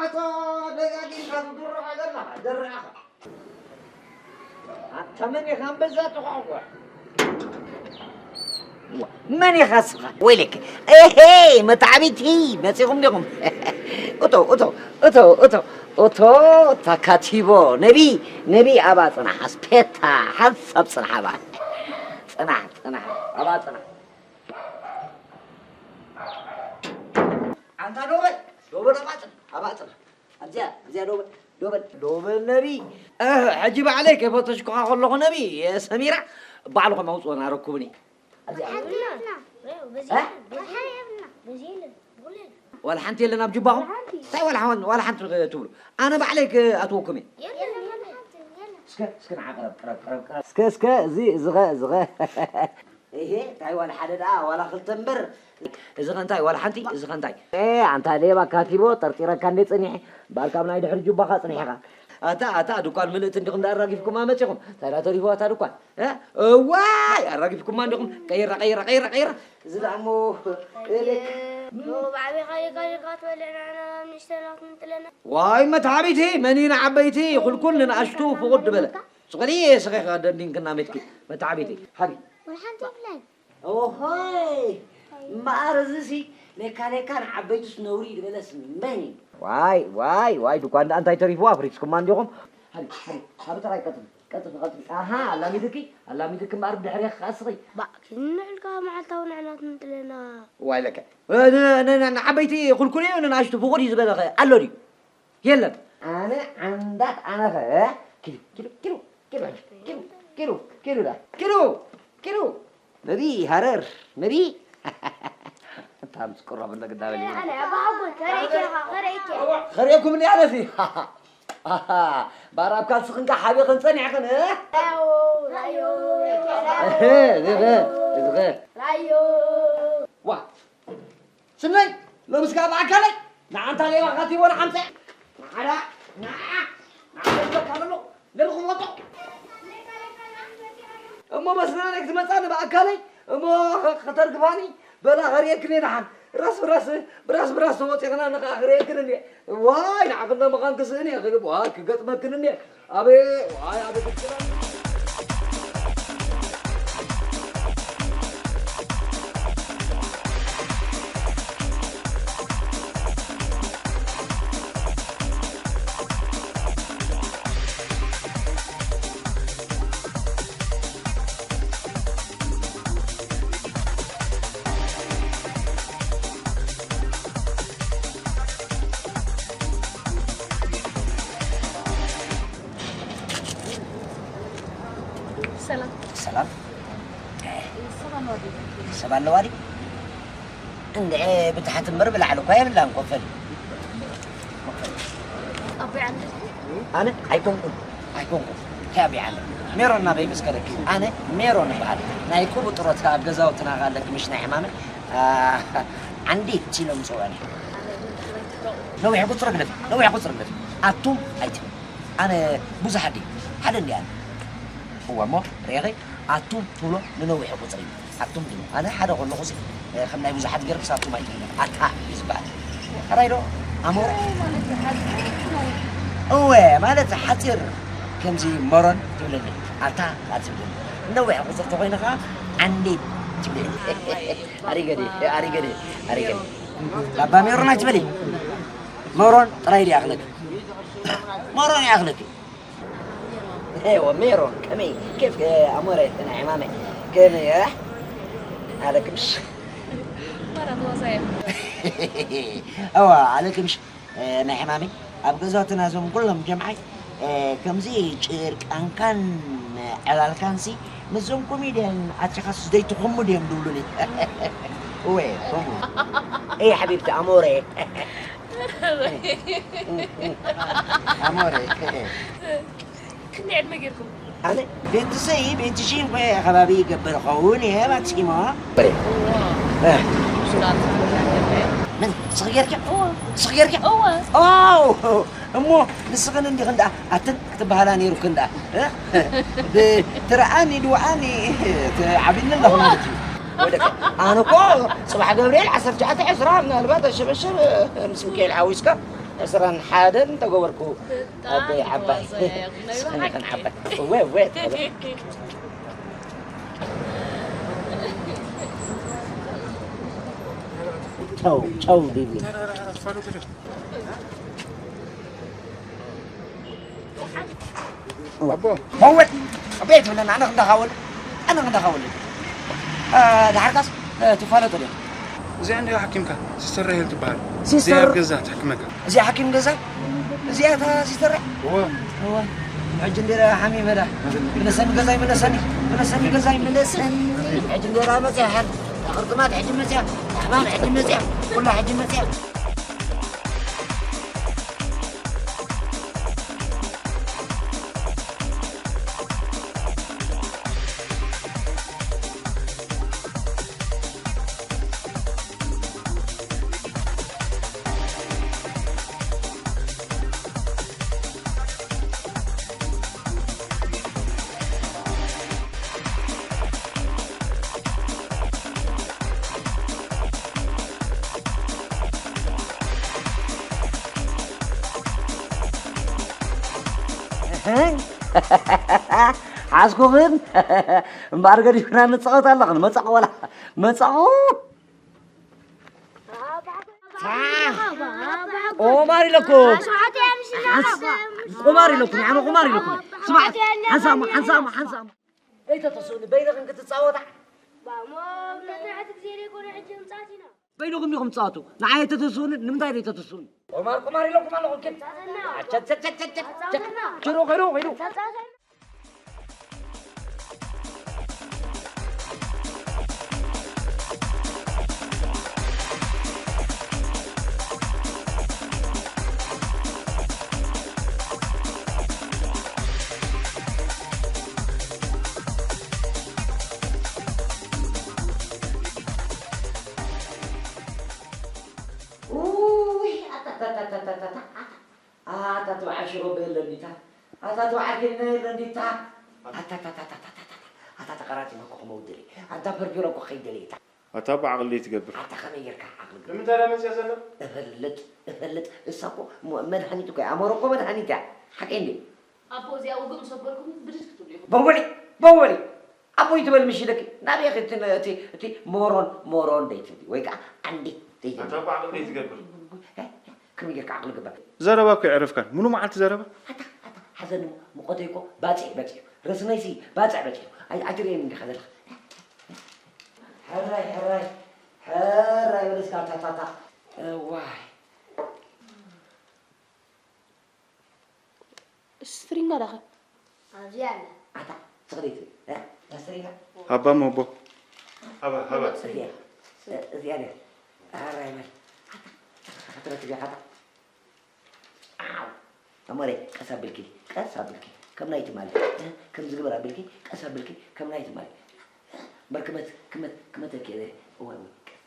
ደጋጊምካ ትድርዖ ዘለኻ፣ ደርዕኻ። ኣታ መን ኢኻ ኣንበዛ ተኳዕኳዕ? መን ኢኻ ስኻ? ወይለክ። ኤሄ፣ መታዕቢቲ፣ መጺኹም ዲኹም? እቶ፣ እቶ፣ እቶ፣ እቶ፣ እቶ፣ ተካቲቦ። ነቢ፣ ነቢ፣ ኣባ ጽናሕ፣ ኣስፔታ፣ ሓንሳብ ጽናሕ፣ ኣባ። ጽናሕ፣ ጽናሕ፣ ኣባ ጽናሕ። ኣንታ ዶበል፣ ዶበል፣ ኣባ ጽናሕ፣ ኣባ ጽናሕ። ኣብዚኣ፣ ኣብዚኣ ዶበል፣ ዶበል፣ ዶበል ነቢ። እ፣ ሕጂ ባዕለይ ከይፈተሽኩኻ ከለኹ ነቢ፣ ሰሚራ፣ ባዕልኹም ኣውፅኦን ኣረኩብኒ። ኣብዚኣ። ሓንቲ የብልና። በዚ እ? የለን፣ በዚ የለን፣ በዚ የለን፣ በዚ የለን። ዋላ ሓንቲ የለን ኣብ ጅባኹም? ዋላ ሓንቲ። እንታይ ዋላ ሓን-፣ ዋላ ሓንቲ ትብሉ? ኣነ ባዕለይ ክኣትወኩም እየ። የለን፣ የለን። እስከ፣ እስከ ንዓ ቅረብ፣ ቅረብ፣ ቅረብ፣ ቅረብ። እስከ፣ እስከ፣ እዚ፣ እዚ ኸ፣ እዚ ኸ። እሄ፣ እንታይ ዋላ ሓደ ደኣ፣ ዋላ ክልተ እምበር። እዚ ኸ እንታይ፣ ዋላ ሓንቲ፣ እዚ ኸ እንታይ? ኤ፣ ኣንታ ሌባ ካቲቦ፣ ጠርጢረካ እንዴ ጸኒሐ። እምበኣር ካብ ናይ ድሕሪ ጁባኻ ጸኒሕኻ። ኣታ፣ ኣታ፣ ድኳን ምልእቲ እንዲኹም ደኣ ኣራጊፍኩማ መጺኹም። እንታይ ደኣ ተሪፉ ኣታ ድኳን? እ? እዋይ፣ ኣራጊፍኩማ እንዲኹም። ቀይራ፣ ቀይራ፣ ቀይራ፣ ቀይራ። እዚ ደኣ እሞ፣ ኤሌክ። ኖ፣ ብዓቢኻ ጌጋ ጌጋ ትበልዕ፣ ንዓና ንእሽተይ ናት ንጥለና። ዋይ፣ መትዓቢቲ፣ መን እዩ ንዓበይቲ? ኩልኩል ንንኣሽቱ ፍቑድ ድበለ። ስቕ በሊ፣ ስኺ ኸኣ ደንዲንክና መትኪ። መትዓቢቲ፣ ሓቢ። ወላ ሓንቲ የብላን። ኦሆይ! እምበኣር እዚሲ ሌካ ሌካ ንዓበይቱስ ነውሪ ድበለስ መን እዩ? ዋይ፣ ዋይ፣ ዋይ፣ ድኳን ደኣ እንታይ ተሪፍዋ? ኣፍሪስኩማ እንዲኹም። ሓቢ፣ ሓቢ፣ ሓቢ ጥራይ ቀጽሊ፣ ቀጽሊ፣ ቀጽሊ። ኣሃ፣ ኣላሚድኪ፣ ኣላሚድኪ እምበኣር ብድሕሬኺ ከኣ ስኺ። ባእ፣ ክንንዕልካ መዓልታዊ ንዕናት ንጥለና። ዋይ ለከ። እ፣ ን-፣ ን-፣ ን-፣ ንዓበይቲ ኩልኩል እዩ፣ ንንኣሽቱ ፍቑድ እዩ ዝበለኸ ኣሎ ድዩ? የለን። ኣነ ዓንዳት ኣነኸ ኪዱ፣ ኪዱ፣ ኪዱ፣ ኪዱ፣ ኪዱ፣ ኪዱ፣ ኪዱ፣ ዳ፣ ኪዱ፣ ኪዱ። ነቢ ሃረር፣ ነቢ። እታ ምስ ቁረብ እንደ ግዳ በል። ኣነ፣ ኣነ፣ ኣባ ሓጎስ፣ ከርእየኪ ኢኻ፣ ከርእየኪ። ከርእየኩም እኒ ኣነሲ። ባራብ ካልስኽን ከ ሓቢኽን ጸኒሕኽን፣ እ? ራዮ፣ ራዮ፣ እህ፣ ዝኸ፣ ዝኸ። ራዮ። ዋ፣ ስመይ፣ ሎምስ ከኣ ብኣካለይ ንዓንታ ሌባ ካቲቦ ንሓምፀ። ንዓዳ፣ ንዓ፣ ንዓ፣ ንዓ፣ ንዓ፣ ንዓ፣ ንዓ፣ እሞ መስለና ነክ ዝመጻኒ ብኣካለይ፣ እሞ ኸ-፣ ከተርግፋኒ፣ በላ ኸርእየክን እየ ደሓን። ራስ ብራስ፣ ብራስ ብራስ ተወጺኽና ንኸዓ ኽርእየክን እየ። ዋይ፣ ንዓኽን ዶ ምዃን ክስእን እየ፣ ክግብ-፣ ዋይ፣ ክገጥመክን እየ። ኣቤ-፣ ዋይ፣ ኣቤ፣ ክትችላል። ሰላም። ሰላም። ሰብ ኣለዋ ድዩ? ሰብ ኣለዋ ድዩ? እንድዒ ብታሕቲ እምበር ብላዕሊ እኳ የብላን ኮፈል። ኣቦይ ዓንዲ። ኣነ ኣይኮንኩን፣ ኣይኮንኩን። እንታይ ኣቦይ ዓንዲ? ሜሮን ናበይ ምስ ከደኪ? ኣነ ሜሮን እበሃል። ናይ ቁቡ ጥሮትካ ኣብ ገዛውትና ኣለኪ ምሽ ናይ ሕማመ? ኣ፣ ዓንዲት ኢሎም ዝፅውዑኒ። ነዊሕ ቁፅሪ ግደፍ፣ ነዊሕ ቁፅሪ ግደፍ። ኣቱም ኣይትብል። ኣነ ብዙሕ ኣዲ፣ ሓደ እንዲ ኣነ። እወ እሞ፣ ርኤኺ፣ ኣቱም ትብሎ ንነዊሕ ቁፅሪ እዩ። ኣቱም ትብሎ። ኣነ ሓደ ከለኹ ሲ፣ እ፣ ከም ናይ ብዙሓት ገይርክስ ኣቱም ኣይትብሎ። ኣታ እዩ ዝበሃል። ሕራይ ዶ? ኣሞረ? ማለት ሓፂር፣ እወ፣ ማለት ሓፂር። ከምዚ መሮን ትብለኒ። ኣታ ከኣ ትብለኒ። ነዊሕ ቁፅሪ ተኾይኑ ከኣ ዓንዴ ትብለኒ። ኣሪገዲ፣ ኣሪገዲ፣ ኣሪገዲ። ባባ ሜሮን ኣይትበሊ። መሮን ጥራይ ድኣ ይኣኽለኪ። መሮን ይኣኽለኪ። ኤወ፣ ሜሮን፣ ከመይ፣ ኬፍ፣ ኣሞረ፣ ናይ ዕማመ፣ ከመይ፣ እ? ኣለክምሽ። መሮን፣ ወሳየ። እዋ፣ ኣለክምሽ፣ እ፣ ናይ ሕማመይ፣ ኣብ ገዛውትና እዞም ኩሎም ጀምዓይ፣ እ፣ ከምዚ ጭርቃንካን ዕላልካንሲ፣ ምስዞም ኮሜድያን ኣቲኻስ ዘይትኹሙ ድዮም ድብሉኒ። እወ፣ ከምኡ። ኤይ፣ ሓቢብቲ፣ ኣሞረ። ኣሞረ። ክንደይ ዕድመ ጌርኩም? ኣነ ቤትሰይ፣ ቤትሽን ኮ ከባቢ ይገብር ኸውን እየ፣ ማክሲሞ። በሬ። እዋ። እ። ሱዳን ምን? ንስኺ ጌርኪ? እዋ። ንስኺ ጌርኪ? እዋ። ዋው! እሞ ንስኽን እንዲኽን ደኣ ኣትን ክትበሃላ ነይሩክን ደኣ። እ? ብትረኣኒ ድወኣኒ ትዓቢኒ ኣለኹ ማለት እዩ። ወደቀ። ኣነ እኮ ጽባሕ ገብርኤል ዓሰርተ ትሽዓተ ዕስራ ምናልባት ኣሸበሸብ ምስ ሚካኤል ሓዊስካ ዕስራን ሓደን ተገበርኩ። ኣደይ ዓባይ። ብጣዕሚ ጎበዝ፣ ናይ ንስኽን ብሓቂ። ኢኽን ዓባይ። እወ፣ እወ፣ ተበለ። ቻው፣ ቻው፣ ቢቢ። ኣቦ። መወል፣ ኣቦ፣ የትብለና፣ ኣነ ክንዳኻወል፣ ኣነ ክንዳኻወል። እ፣ ድሓርካስ፣ እ፣ ትፋለጦ ድዮም? እዚኣ እንዲያ ሓኪምካ፣ ሲስተር ራሄል ትበሃል። ሲስተር እዚኣ ኣብ ገዛ ትሕክመካ። እዚኣ ሓኪም ገዛ? እዚኣ እታ ሲስተር ራሄል? እወ። እወ። ሕጂ እንዲያ ሓሚመ ዳ። ምለሰኒ ገዛይ፣ ምለሰኒ፣ ምለሰኒ ገዛይ፣ ምለሰኒ። ሕጂ እንዲያ መፅያ፣ ሓር፣ ሕርጥማት ሕጂ መፅያ፣ ሕማም ሕጂ መፅያ፣ ኩላ ሕጂ መፅያ። ሓዝኩኽን እምበኣር ገዲፍና ንፃወት ኣለኽን። መፃኹ ወላ መፃኹ። ቁማር ኢለኩም። ሓንስ-፣ ቁማር ኢለኩም። ኣነ ቁማር ኢለኩም። ስማዕ፣ ሓንሳሙ፣ ሓንሳሙ፣ ሓንሳሙ። ኣይተተስኡኒ፣ በይንኽን ክትፃወታ። በይንኹም ኢኹም ትፃወቱ። ንዓይ ኣይተተስኡኒ፣ ንምንታይ ዘይተተስኡኒ? ቁማር፣ ቁማር ኢለኩም ኣለኹ። ኪድ። ቸ፣ ቸ፣ ቸ፣ ቸ፣ ቸ፣ ቸ። ኪዱ፣ ኪዱ፣ ኪዱ። ኡይ፣ ኣታ፣ ኣታ፣ ኣታ፣ ኣታ፣ ኣታ፣ ኣታ። ኣታ፣ ኣታ፣ በዓል ሽሮ የለን ዲታ? ኣታ፣ ኣታ፣ በዓል ኬንያ የለን ዲታ? ኣታ፣ ኣታ፣ ኣታ፣ ኣታ፣ ኣታ፣ ኣታ፣ ኣታ፣ ተቐራጺመ እኮ ክመውት ደልየ። ኣንታ፣ ፈርፊረ እኮ ክኸይድ ደልየ። ኣታ፣ ኣታ፣ ብዓቕሊ ዘይትገብር። ኣታ፣ ከመይ ጌርካ ዓቕሊ ገብር? ንምንታይ እያ መጽያ ዘላ? እፈልጥ፣ እፈልጥ። እሳ እኮ ሞ-፣ መድሃኒት እኮ እያ። ኣእምሮ እኮ መድሃኒት እያ። ሓቀይ እንዴ? ኣቦ፣ እዚኣ ውግእ ምስ ኣበልኩም ብድድ ክትብሉ ኢኹም። በወሊ፣ በወሊ። ኣቦይ ትበል ምሽ ኢለኪ። ናበይ ኢኺ እቲ፣ እቲ፣ እቲ ሞሮን፣ ሞሮን ደይትብሊ ወይ ከዓ ዓንዲ ደይትብሊ። ኣታ እኮ ዓቕሊ ደይትገብር። ከመይ ጌርካ ዓቕሊ ግበር? ዘረባ እኮ የዕርፍካን። ሙሉ መዓልቲ ዘረባ። ኣታ፣ ኣታ፣ ሓዘኒ እሞ፣ ሙቐተይ እኮ ባፅዕ፣ ባፅዕ። ረስነይሲ ባፅዕ፣ ባፅዕ። ኣይ-፣ ኣይትርእየኒ እንዲኻ ዘለኻ። ሕራይ፣ ሕራይ፣ ሕራይ በል እስካ፣ ታታታ። እዋይ። ስትሪንጋ ዳኸ? ኣብዚ ኣላ። ኣታ፣ ስቕሊት፣ እ? እታ ስትሪንጋ? ሃባ እሞ ኣቦ። ሃባ፣ ሃባ። እዚኣ፣ እ፣ እዚኣ ድያ? ኣራይ በል። ኣታ፣ ኣታ፣ ኣታ፣ ኣታ። ኣው። ኣሞሬ፣ ቀስ ኣቢልኪ፣ ቀስ ኣቢልኪ። ከም ናይ ትማሊ፣ እ? ከም ዝግበር ኣቢልኪ፣ ቀስ ኣቢልኪ፣ ከም ናይ ትማሊ። እምበር ክመት-፣ ክመት-፣ ክመተኪ እየ። እዋይ፣ እዋይ፣ ቀስ፣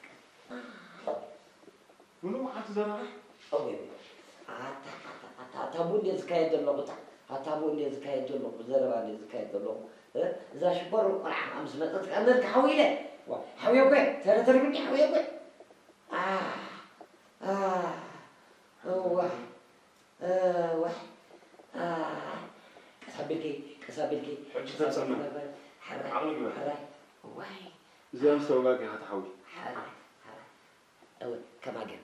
ቀስ። ሙሉ መዓልቲ ዘረባ? እወ፣ እወ። ኣታ፣ ኣታ፣ ኣታ፣ ኣታ፣ ቡን ድየ ዝካየድ ዘለኹ፣ እታ፣ ኣታ፣ ቡን ድየ ዝካየድ ዘለኹ፣ ዘረባ ድየ ዝካየድ ዘለኹ። እ? እዛ ሽኮር ቆልዓ ምስ መጸት፣ ቀመል ክሓዊ ኢለ። ዋ፣ ሓውየ እኮ እየ፣ ተረተርብኒ፣ ሓውየ እኮ እየ። ኣ፣ ኣ፣ እዋ፣ እዋ፣ ኣ፣ ቀስ ኣቢልኪ፣ ቀስ ኣቢልኪ። ሕጂ ተጸመ። ሓራይ፣ ዓቕሊ ግበር። ሓራይ፣ ዋይ። እዚኣ ምስ ተወጋጊኻ ትሓዊ። ሓራይ፣ ሓራይ። እወ፣ ከማን ገይሩ።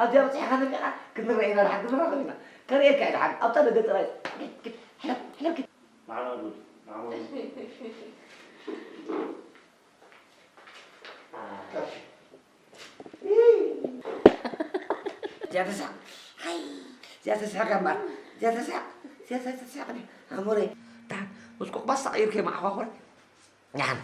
ኣብዚኣ በፂሕካ ነቢዕካ ክንረአ ኢና፣ ደሓን ክንራኸብ ኢና። ከርእየካ እየ ደሓን። ኣብታ ደገ ጥራይ። ኪድ፣ ኪድ፣ ሕለፍ፣ ሕለፍ፣ ኪድ። ንዓና ዱል፣ ንዓና ዱል። እዚኣ ተስሕቕ። ሃይ፣ እዚኣ ተስሕቕ እያ እምበኣር። እዚኣ ተስሕቕ። እዚኣ ተስሕቕ ድያ? ኣሞረይ። ደሓን፣ ምስ ቁቕባስ ተቐይርኪ እየ መዓዃኹረ። ደሓን።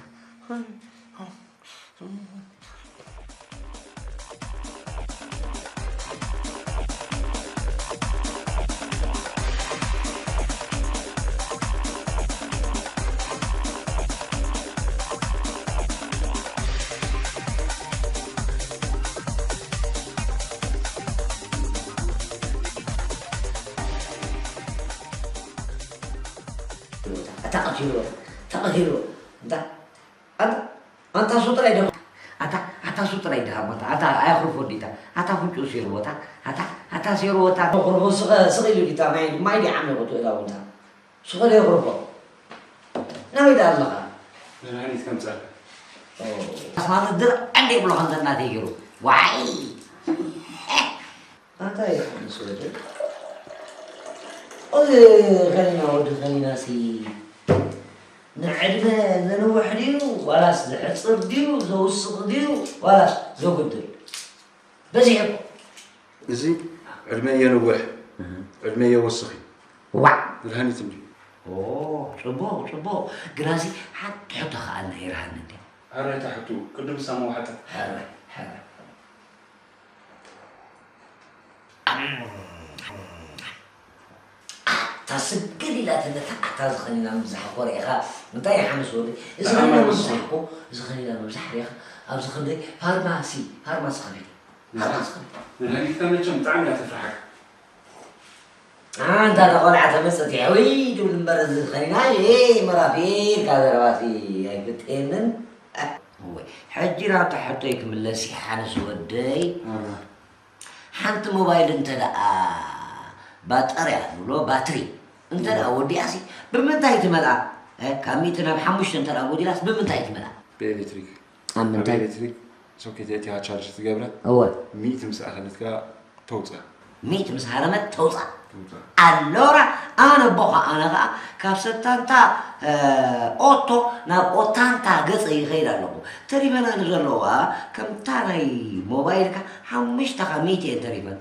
ኣታ ቀቲልዎ፣ ተቐቲልዎ። እንታ ኣታ ሱ ጥራይ ዶ ኣታ ኣታ ሱ ጥራይ ድሃቦታ ኣታ ኣያኽርፎ ዲታ ኣታ ፍንጩ ሴርቦታ ኣታ ኣታ ሴርቦታ ክርፎ ስቐ ስቕ ኢሉ ዲታ ማይ ማይ ዲዓሚቑ ትእላውንታ ስኸ ዶ የኽርፎ ናበይ ደኣ ኣለኻ? ንድሓኒት ከምጻልካ። ኣስማት ድርዕ እንደ ይብሎ ከምዘ እናተይ ገይሩ ዋይ ኣታ ይሓንስ ወደ እዚ ኸኒና ወዲ ኸኒናሲ ንዕድመ ዘንውሕ ድዩ ዋላስ ዘሕጽር ድዩ ዘውስኽ ድዩ ዋላስ ዘጉድል በዚሑ እኮ እዚ ዕድመ የንውሕ ዕድመ የወስኽ እዩ ዋዕ መድሃኒት እንድዩ ጽቡቕ ጽቡቕ ግናሲ ሓንቲ ሕቶ ከኣልና ይርሃኒ እንድያ ኣረ ተሕቱ ቅድም ሳሞ ሓታ ኣረ ኣረ ኣታ ስግድ ኢላትኒ እታ ኣታ ዝኸኒና ምብዛሕ እኮ ርኢኻ እንታይ ይሓንስ ወዲ እዚ ኸኒና ምብዛሕ እኮ እዚ ኸኒና ምብዛሕ ርኢኻ ኣብዚ ክንደይ ፋርማሲ ፋርማሲ ኸፊቱ ፋርማሲ ኸፊቱ ንላሊትካ መቸም ብጣዕሚ እያ ተፍርሓካ ኣንታ እታ ቆልዓ ተመፅእ ሕውይ ትብል እምበር እዚ ኸኒና መራፊ ኢልካ ዘረባሲ ኣይፍትየንን ሕጂ ናብታ ሕቶይ ክምለስ ይሓንስ ወደይ ሓንቲ ሞባይል እንተ ደኣ ባጠርያ ንብሎ ባትሪ እንተ ደኣ ወዲኣሲ ብምንታይ ትመልኣ? ካብ ሚእቲ ናብ ሓሙሽተ እንተ ደኣ ጎዲላስ ብምንታይ ትመልኣ? ብኤሌክትሪክ። ኣብ ምንታይ? ኤሌክትሪክ ሶኬት የእቲኻ ቻርጅ ትገብረ። እወ። ሚእቲ ምስ ኣኸለትካ ተውፅኣ። ሚእቲ ምስ ሃረመት ተውፅኣ። ኣሎራ ኣነ ኣቦኻ ኣነ ኸዓ ካብ ሰታንታ ኦቶ ናብ ኦታንታ ገፀ ይኸይድ ኣለኹ። ተሪፈና ንዘለዋ ከምታ ናይ ሞባይልካ ሓሙሽተ ካብ ሚእቲ እየን ተሪፈን።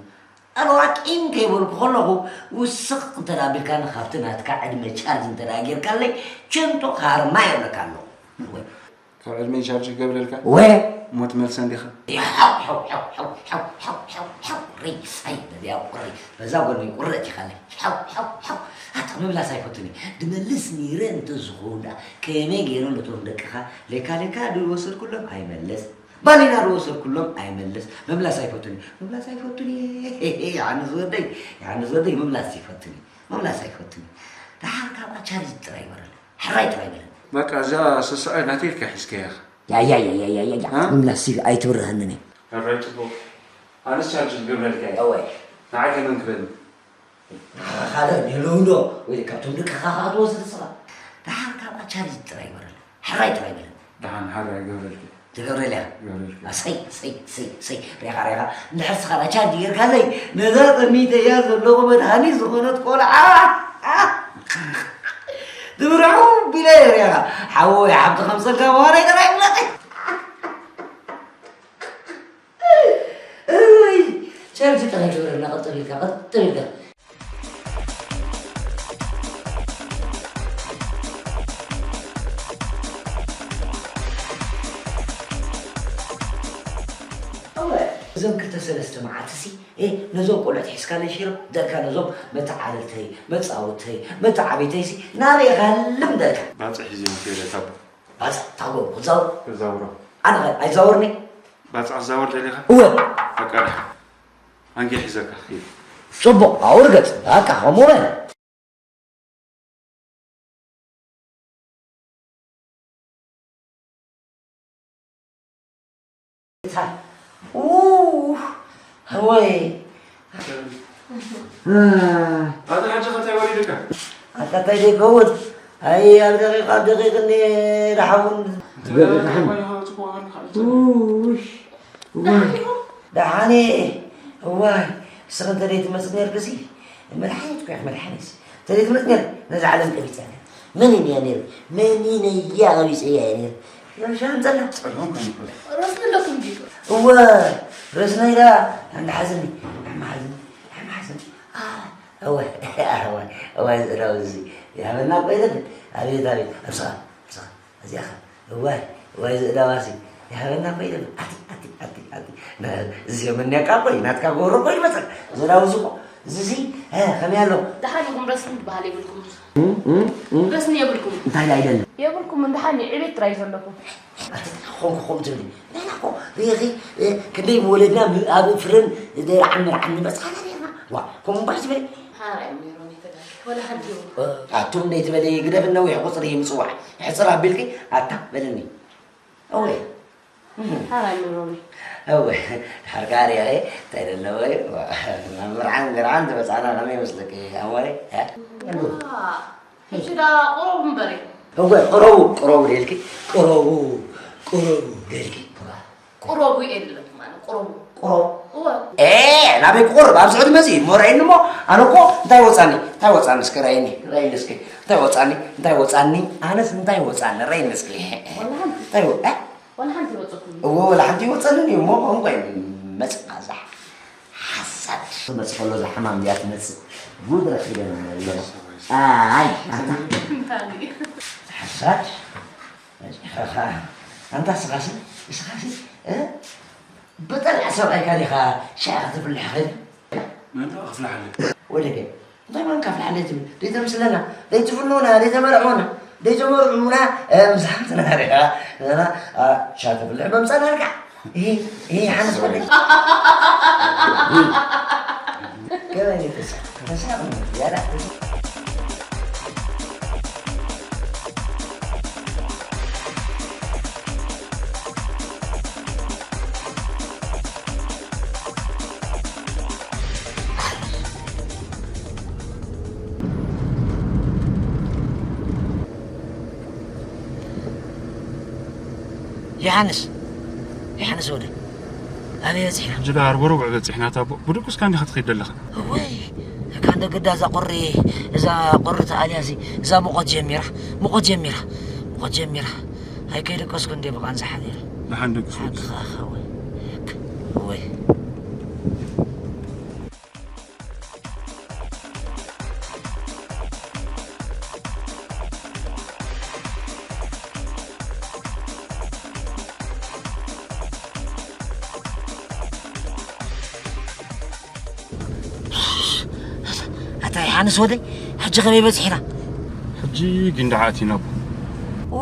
ኣበባ ቂም ከይበልኩ ከለኹ ውስኽ እንተ ደኣ ኣቢልካኒ ካብቲ ናትካ ዕድመ ቻርጅ እንተ ደኣ ጌርካለይ ቸንቶ ክሃርማ የብለካ ኣለኹ። ወይ ካብ ዕድመይ ቻርጅ ክገብረልካ ወ እሞ ትመልሰ እንዲኻ። ያው፣ ያው፣ ያው፣ ያው፣ ያው፣ ያው፣ ያው፣ ያው፣ ቁሪ፣ ኣይ፣ በዚያ ቁሪ፣ በዛ ጎኒ ቁረጥ ይኻለይ። ያው፣ ያው፣ ያው፣ ኣታ ምምላስ ኣይፈቱን እየ። ድመልስ ነይረ እንተ ዝኸውን ደኣ ከመይ ገይረ ነቶም ደቅኻ ሌካ ሌካ ድወሰድኩሎም ኣይመልስ። ባሊና ዶ ወሰድኩሎም ኣይመልስ ምምላስ ኣይፈቱን እዩ ምምላስ ኣይፈቱን እየ የዓኒ ዝወደይ የዓኒ ዝወደይ ምምላስ ይፈቱን እዩ ምምላስ ኣይፈቱን እዩ ደሓር ካብኣ ቻርጅ ጥራይ ይበረል ሕራይ ጥራይ በለን በቃ እዛ ስስዐ ናተይ ኢልካ ሒዝካያ ኢኻ ያያያያያያ እ? ምምላስ ኣይትብርሀንን እየ ሕራይ ጽቡቕ ኣነስ ቻርጅ ክገብረልካ እየ እወይ ንዓይ ከመን ክበኒ ንዓኻ ካልእ የለውዶ ወይ ካብቶም ደቅኻ ከዓ ትወስድ ስኻ ደሓር ካብኣ ቻርጅ ጥራይ ይበረል ሕራይ ጥራይ በለን ደሓን ሓራ ይገብረልኪ ትገብረልያ ይገብረልኪ ኣሰይ ሰይ ሰይ ሰይ ሬኻ ሬኻ እንድሕር ስኻ ቻርጅ ጌርካለይ ነዛ ጠሚተያ ዘለኹ መድሃኒት ዝኾነት ቆልዓ ትብርሑ ቢለ ሬኻ ሓወይ ሓብቲ ከም ጸጋ ምዃነይ ጥራይ ይብለኺ እይ ቻርጅ ጥራይ ግበረልና ቅጥብ ኢልካ ቅጥብ ኢልካ እዞም ክልተ ሰለስተ መዓልትሲ ነዞም ቆልዑት ሒዝካ ነሺሮ ደልካ ነዞም መተዓልልተይ መጻወተይ መተዓቢተይሲ ናበይ ኻልም ደልካ ባፅሕ እዩ ዝመሰለ ታቦ ባጽዕ ታጎ ክዛውር ክዛውሮ ኣነ ኸ ኣይዛወርኒ ባጽዕ ክዛወር ደሊኻ እወ በቃ ደሓ ኣንጌ ሒዘካ ኪድ ጽቡቕ ኣውርገጽ በቃ ከምኡ በል ኣወይ ኣታ ሓጂ ኸ እንታይ ወሪዱካ ኣታ እንታይ ዘይከውን ኣይ ኣብ ደቂቃ ኣብ ደቂቅ እኒ ደሓውን ደሓን እየ እዋይ እስኺ እንተ ደይትመፅእ ነርክሲ መድሓኒት እኮ ኢኺ መድሓኒት እንተ ደይትመፅእ ነር ነዛ ዓለም ቀቢፀ ነር መን እያ ነር መን ነያ ቀቢፀያ እየ ነር ሻምፀላ ረስኒ ኣለኩም ድዩ እወ ረስነይ ዳ እንዳሓዝኒ እንዳሓዝኒ እንዳሓዝኒ እወ እወ እወ ዝእዳው እዚ ያበና ቆይለት ኣቤት ኣቤት ኣብስኻ ኣብስኻ እዚኣ ኸ እዋይ እዋይ ዝእዳዋሲ ይሃበና ኮይነ ኣቲ ኣቲ ኣቲ ኣቲ እዚኦም እኒያካ ቆይ ናትካ ጎሮ ቆይ መፀ ዝእዳው ዝቆ እዚሲ ከመይ ኣሎ ደሓን ኢኹም ረስኒ ዝበሃል የብልኩም ረስኒ የብልኩም እንታይ ኣይደለ የብልኩም እንደሓን ዕቤት ጥራይ ዘለኩም ኣቲ ኾንኩ ኾም ትብሊ ንሕና እኮ ርኢኺ ክንደይ ወለድና ኣብ ፍርን ደርዓን መርዓን ንበፅሓና ነርና ዋ ከምኡ እምበር ዝበለ ሓራይ ነይሮም የተጋገ ወላ ሓንቲ ኣቱም እንደ ትበለይ ግደፍ ነዊሕ ቁፅሪ ምፅዋዕ ሕፅር ኣቢልኪ ኣታ በለኒ እወ። ሓራይ ምሮሪ። እወ። ሓርካሪ እየ። እንታይ ደለዎ እዩ? ምርዓን ግርዓን ትበጻና ከመይ ይመስለኪ? ኣሞይ? እ? ዋ፣ ሕጂ ዳ ቁሩብ እምበሪ። እወ፣ ቁረቡ፣ ቁረቡ ደልኪ። ቁረቡ፣ ቁረቡ ደልኪ። ቁረቡ የድለኩም ኣነ፣ ቁረቡ። ቁረቡ። እወ። ኤ፣ ናበይ ክቁርብ? ኣብዚ ዕድመ እዚ እሞ ረኣይኒ እሞ፣ ኣነ እኮ እንታይ ወጻኒ? እንታይ ወጻኒ እስኪ ረኣይኒ? ረኣይኒ እስኪ። እንታይ ወጻኒ? እንታይ ወጻኒ? ኣነስ እንታይ ወጻኒ? ረኣይኒ እስኪ። ወላ ሓንቲ። እንታይ ወ-፣ እ? ወላ ሓንቲ ይወጸኩም። እዎ፣ ወላ ሓንቲ ይወጸንን እዩ እሞ፣ ከምኡ ኮይኑ መጽእ ቃዛሕ። ሓሳድ። መጽእ ከሎ እዛ ሕማም እዚኣ ትመጽእ። ጉድ ረኺበ ኢና ኣለና። ኣይ፣ ኣታ። እንታይ? ሓሳድ። ኣንታ ስኻሲ፣ ስኻሲ፣ እ? ብጠልዕ ሰብኣይካ ዲኻ ሻሂ ከተፍልሕ ኸይድ? መን ደኣ ከፍልሓለይ? ወደገ፣ እንታይ ማን ከፍልሓለይ ትብል? ደይተምስለና፣ ደይትፍንውና፣ ደይተመርዕውና፣ ደይተመርዕውና፣ እ፣ ምሳሕትና ዲኻ? ንሕና፣ እ፣ ሻሂ ተፍልሕ መምጻእና ኣልካ? ይሄ፣ ይሄ ሓንስ ወደይ። ከመይ ተሳ-፣ ተሳቕኒ፣ ያዳ። ዮሃንስ፣ ዮሃንስ ወደይ፣ ኣበይ በጺሕና? ሕጂ ደኣ ኣርበ ርቡዕ በጺሕና፣ ታቦ። ብድቁስካ እንዲኻ ትኸይድ ዘለኻ። እወይ፣ እካ እንደ ግዳ እዛ ቁሪ፣ እዛ ቁሪ ተኣልያ እዚ፣ እዛ ሙቐት ጀሚራ፣ ሙቐት ጀሚራ፣ ሙቐት ጀሚራ። ኣይከይደቀስኩ እንዴ ብቓንዛ ሓዲረ። ደሓን ደቅስ ወዲ። ሓቂ ኸኣ፣ እወይ፣ እወይ። ኣታ ዮሃንስ ወደይ፣ ሕጂ ከመይ በጺሕና? ሕጂ ጊንዳዕ ኣቲና ኣቦ። ኡ፣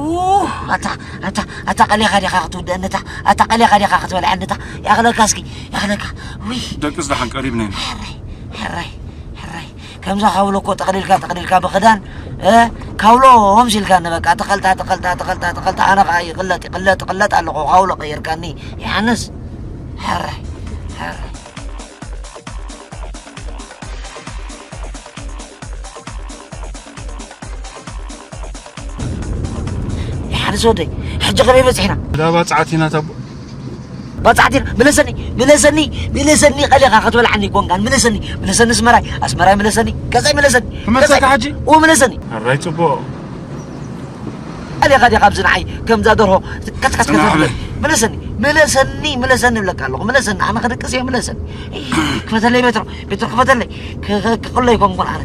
ኣታ፣ ኣታ፣ ኣታ ቀሊኻ ዲኻ ክትውድአኒ እታ? ኣታ ቀሊኻ ዲኻ ክትበልዐኒ እታ? ያኽለካ እስኪ፣ ያኽለካ። ውይ። ደቅስ ደሓን ቀሪብና ኢና። ሕራይ፣ ሕራይ፣ ሕራይ። ከምዛ ካውሎ እኮ ጠቕሊልካ፣ ጠቕሊልካ ብኽዳን፣ እ፣ ካውሎ ሆምስ ኢልካኒ በቃ። ተቐልጣ፣ ተቐልጣ፣ ተቐልጣ፣ ተቐልጣ። ኣነ ኸኣ ይቕለጥ፣ ይቕለጥ፣ ይቕለጥ ኣለኹ። ካውሎ ቀይርካኒ፣ ዮሃንስ። ሕራይ፣ ሕራይ። ሓርስ ወደይ፣ ሕጂ ከመይ በጺሕና? እዛ ባጽዓት ኢና ታቦ። ባጽዓት ኢና? ምለሰኒ፣ ምለሰኒ፣ ምለሰኒ፣ ቀሊኻ ክትበልዓኒ ኣይኮንካን። ምለሰኒ፣ ምለሰኒ፣ ኣስመራይ፣ ኣስመራይ፣ ምለሰኒ፣ ገዛይ ምለሰኒ፣ ክመልሰካ ገዛይ። ሕጂ? ኡ፣ ምለሰኒ። ሕራይ ጽቡቕ። ቀሊኻ ዲኻ ኣብዚ ንዓይ ከምዛ ደርሆ ከትከትከት ጽናሕ ክትብል? በል። ምለሰኒ፣ ምለሰኒ፣ ምለሰኒ እብለካ ኣለኹ። ምለሰኒ፣ ኣነ ክድቅስ እየ፣ ምለሰኒ። ክፈተለይ ቤትሮ፣ ቤትሮ ክፈተለይ። ክ-፣ ክ-፣ ክቕሎ ኣይኮንኩን ኣነ።